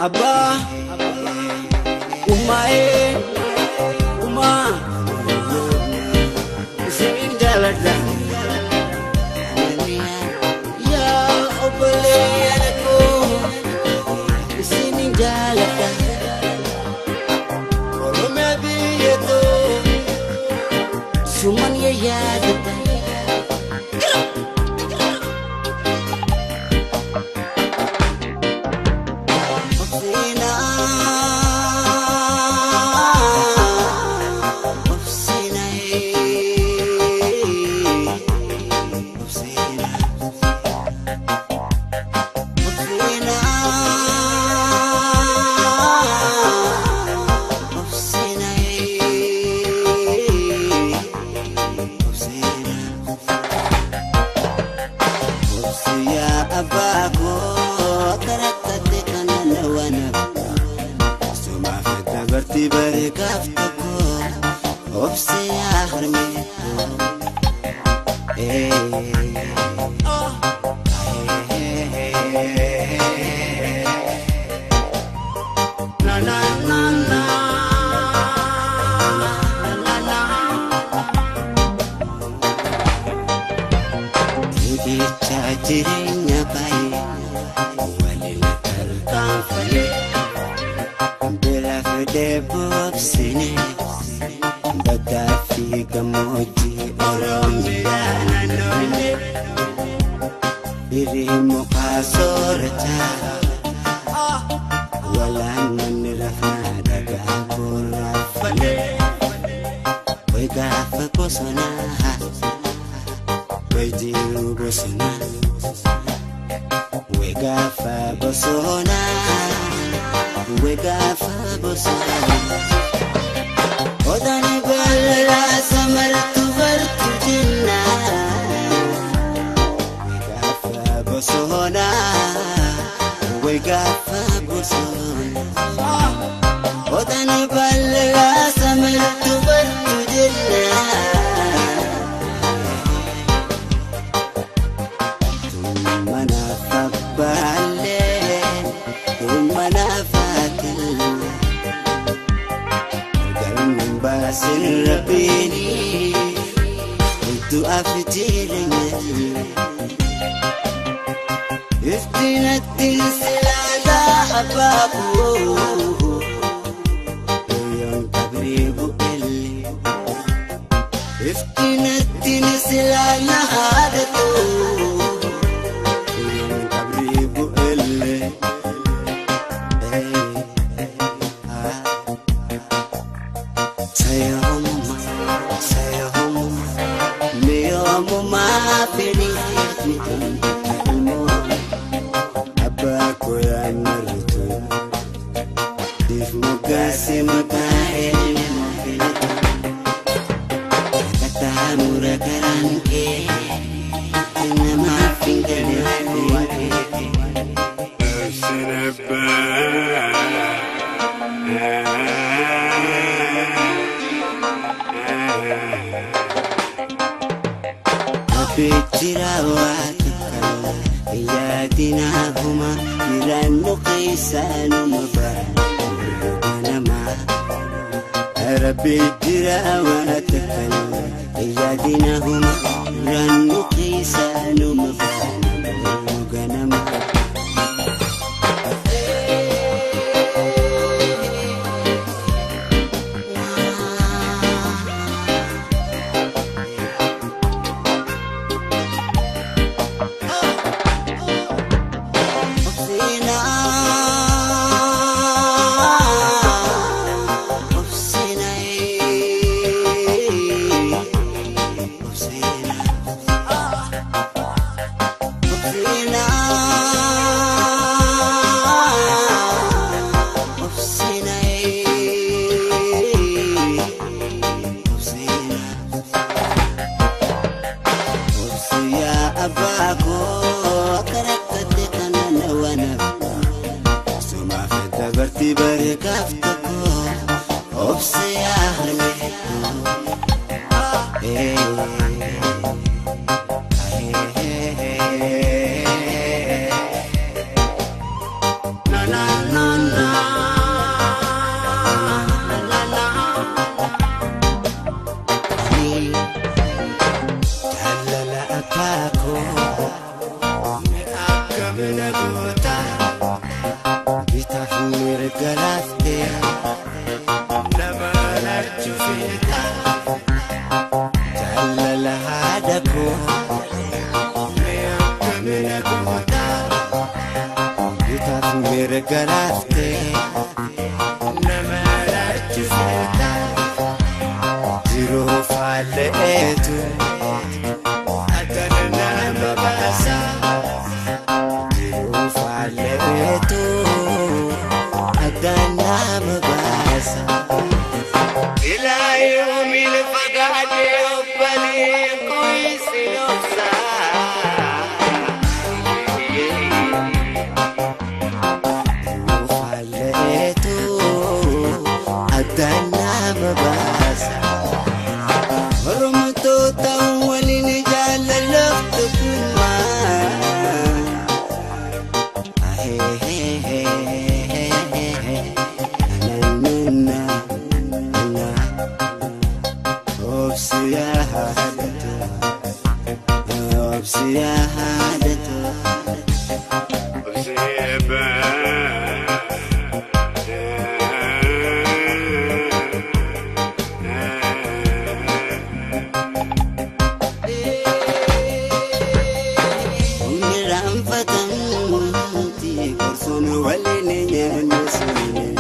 Abbaa ummaa'ee ummaa isinin jaaladha. Yaa obboleeyyan koo isinin jaaladha. Oromiyaa biyya too suman yaadadha. Jireenya baay'ee waliin tarkaanfame beela fedhee boobsine baddaa fi gammoojjii Oromiyaa naannoone birii mukaa soorataa walaannan rafnaa dhagaa gurraafame wayi gaafa bosonaa wayi jiru bosonaa. Wegafa bosona, wegafa bosona. Odani balala samartu bartu jinna. Wegafa bosona, wegafa bosona. Odani balala samartu bartu jinna. Rabbini du'a fi jireenya iftinatti silaalaa abbaa yoon qabrii bu'elle iftinatti silaalaa haadhatu yoon qabrii bu'elle. Na na na. akkamina goota bitaaf mirga laaftee nama lachuu feeta jaalala haadha koo mee akkamina goota bitaaf mirga laaftee nama lachuu feeta jiruu faalleetu addana nama baasa. Jiruu faalleetu addana nama baasa. Ilaa yoomiin fagaatee obbolee kuusi obsa. Jiruu faalleetu addana nama baasa. Oromtoota waliin jaalalaaf tokkummaa. Obsiyaa haadhatu, obsiyaa haadhatu. Humni raanfatamti gorsoon waliin nyaannu sun.